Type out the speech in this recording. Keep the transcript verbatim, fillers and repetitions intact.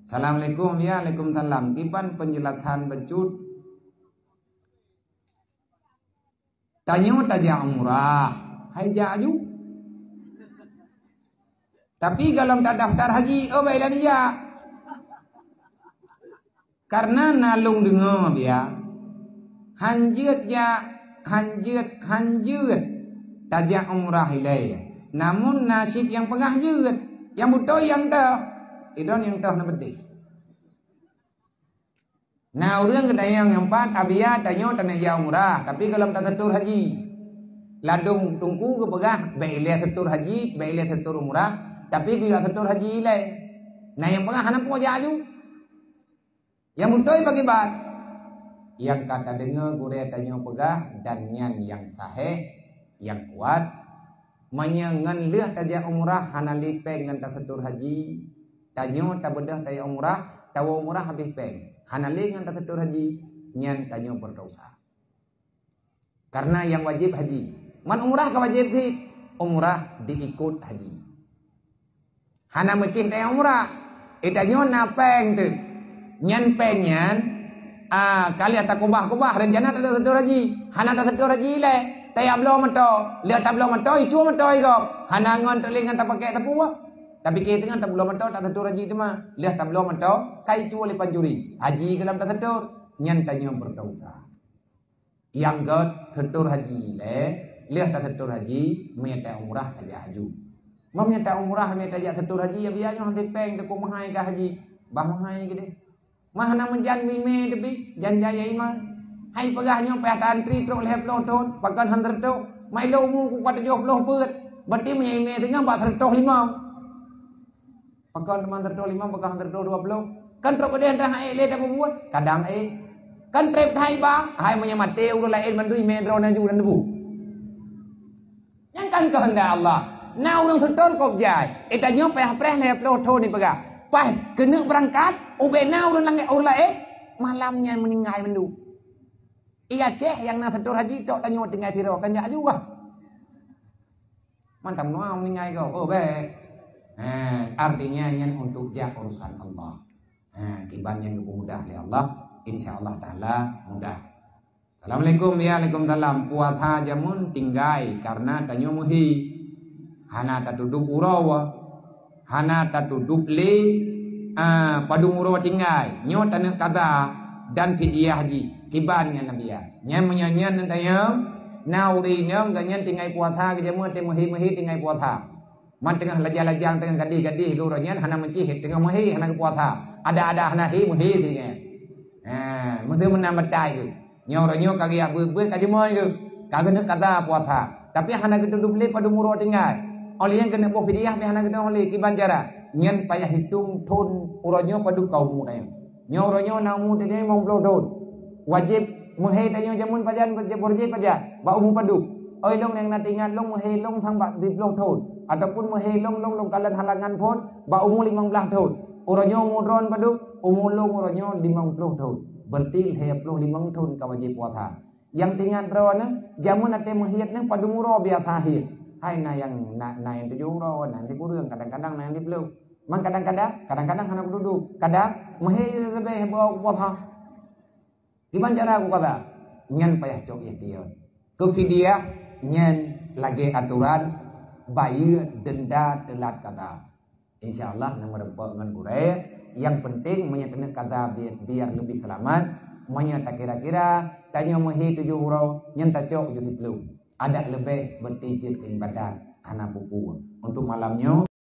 Assalamualaikum. Ya, waalaikumsalam. Kiban penjelasan bacut? Tanyoe tajak umrah, hai jak aju. Tapi golom tadaftar haji, oh, baiklah dijak. Karena na lôn deungoe biya, hanjeuet jak, hanjeuet, hanjeuet tajak umrah ilée. Namun na cit nyang peugah jeuet, nyang beutôi nyang toh. Idon nyang toh na beudeh. Na ureuëng geutanyong nyang pat, "Abiya, tanyoe taneuk jak umrah, tapi golom taseutôt haji." Ladôm teungku geupeugah, "Bék ilée seutôt haji, bék ilée seutôt umrah, tapi geujak seutôt haji ilée." Na nyang peugah, "Hana peue jak aju." Nyang beutôi pakriban? Nyang ka tadeungoe gurée tanyoe peugah dan nyan nyang sahih, nyang kuat. Meunyoe ngon lheueh tajak umrah hana lé péng ngon taseutôt haji, tanyoe tabeudôh tajak umrah, tawoe umrah habéh péng, hana lé ngon taseutôt haji, nyan tanyoe beureudosa. Karena nyang wajéb haji. Man umrah ka wajéb cit, umrah diikot haji. Hana meucéh tajak umrah. Eh, tanyoe na péng teuh. Nyan péng nyan, ah, ka lheueh takubah-kubah, rencana taseutôt haji. Hana taseutôt haji ilée. Tajak bloe moto. Lheueh tabloe moto, icue moto i gob. Hana ngon teuléng ngon tapakée sapeue. Tapike teungoh tabloe moto, taseutôt haji teuma. Lheueh tabloe moto, ka icue lé pancuri. Haji golom taseutôt. Nyan tanyoe beureudosa. Nyang göt seutôt haji ilée, lheueh taseutôt haji, meunyoe tajak umrah tajak aju. Meunyoe tajak umrah, meunyoe tajak seutôt haji, ya biya nyoe hana péng teuh, kok meuhai kah haji. Bah meuhai keudeh. Mah hana meujan mimé teubi, jan jaya imam. Hai peugah nyoe payah ta-antri trok lhée ploh thon, pakon hana seutôt. Mai lôn umu ku ka tujoh ploh peuet. Berarti meunyoe imé teungoh bak seutôt limong. Pakon teuma seutôt limong, pakon seutôt dua ploh? Kan trok keudeh dah ék lé tapubuet, kadang ék. Kan treb that iba, hai meunyoe maté ureuëng laén mandum imé droe na ju dan debu. Nyang kan keuheundak Allah. Na ureuëng seutôt kok jai. Eh, tanyoe payah preh lhée ploh thon ipeugah. Paih keuneuk beurangkat, ubé na ureuëng langét ureuëng laén, malam nyan meuninggai mandum. I Aceh nyang na seutôt haji tok tanyoe tinggai sidroe, kan jak aju kah? Mantong nua meuninggai gob, oh, bék. Ha, artinya nyan untuk jak urusan Allah. Ha, kiban nyang geupeumudah lé Allah, insya Allah Taala mudah. Assalamualaikum, ya, waalaikumsalam. Puasa jameun tinggai karena tanyoe meuhi. Hana tatudôb uroe. Hana tatudôb lé, ah, padum uroe tinggai. Nyoe taneuk kaza dan fidyah jih. Kiban nyan Nabi ya. Nyan meunyoe nyan tanyong, na ureuëng inong gobnyan tinggai puasa, geujameun teuh meuhi-meuhi tinggai puasa. Man teungoh lajang-lajang, teungoh gadih-gadih geuh uroe nyan hana meucih, teungoh meuhi hana geupuasa. Ada-ada hana hi, meuhi tinggai. Ha, meuteumeunan batai geuh. Nyoe uroe nyoe ka geujak beuet-beuet ka jumai geuh. Ka geuneuk kaza puasa. Tapi hana geutudôb lé padum uroe tinggai. Óh lheueh nyan keuneuk boh fidyah, meuhana geutudôb lé, kiban cara? Nyan payah hitong thon uroe nyoe padum ka umu tanyoe. Nyoe uroe nyoe na umu tanyoe limong ploh thon. Wajéb meuhé tanyoe jameun pajan, wajéb pajan? Bak umu padum? Oi lôn nyang na teuingat lôn, meuhé lôn sang bak siploh thon. Ataupun meuhé lôn, lôn, lôn kalon halangan phon bak umu limong blaih thon. Uroe nyoe umu droen padum? Umu lôn uroe nyoe limong ploh thon. Berarti lhée ploh limong thon ka wajéb puasa. Nyang teuingat droeneuh, jameun até meuhiet neuh padum uroe biasa hiet. Hai na nyang, na, na nyang tujoh uroe, na nyang sikureueng, kadang-kadang na nyang siploh. Man kadang-kadang, kadang-kadang hana geutudôb. Kadang meuhé sabe-sabe bak puasa. Kiban cara geukaza? Nyan payah cok ikhtiar. Keu fidyah nyan lagée atoran bayeue denda teulat kaza. Insya Allah na meureumpok ngon gurée. Nyang penting meunyoe taneuk kaza bi-, biar leubeh seulamat. Meunyoe takira-kira tanyoe meuhi tujoh uroe, nyan tacok tujoh siploh. Adak leubeh beutijeuet keu ibadat hana peue-peue. Untuk malam nyoe